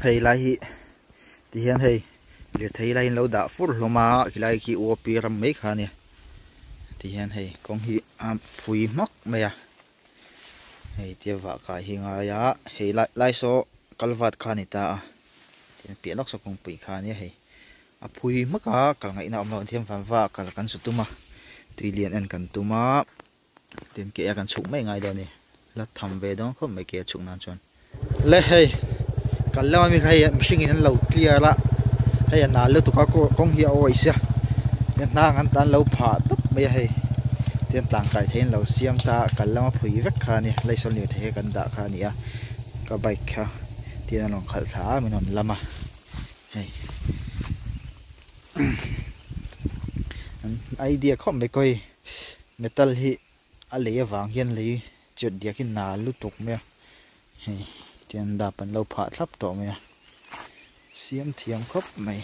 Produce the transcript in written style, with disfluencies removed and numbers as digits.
Hei lai hi ti hian hei lirthei lai in lo dah fur hlawm a khilai khi UOP ram mai kha a nia ti hian hei kawng hi a phui hmak mai a hei tia vah kai hi ngai a hei lai lai saw kalvat kha a ni ta a chuan piah lawk saw kawngpui kha a nia hei a phui hmak a kal ngaihna awm loh thiam van va kal kan su tum a tui lian en kan tum a. Tin ke a kan chhuk mai ngai dawn a ni. La tham ve dawn khawp mai ke a chhuk nan chuan. Le hei kan lama mi kha hei mihring in an lo clear a hei a nal lutuk a kawng hi a awih sia tin hnang an tan lo phah tawp mai a hei tin tangkai thei an lo siam ta a kal lama phui vek kha a ni leisawn lirthei kha kan dah kha a ni a ka bike kha tin an rawn khalh thla a min rawn lam a hei an idea khawp mai kawi. Metal hi a lei avang hian lei chet diak hi nal lutuk mai a hei tian dap an lo phah thlap tawh mai a siam thiam khawp mai.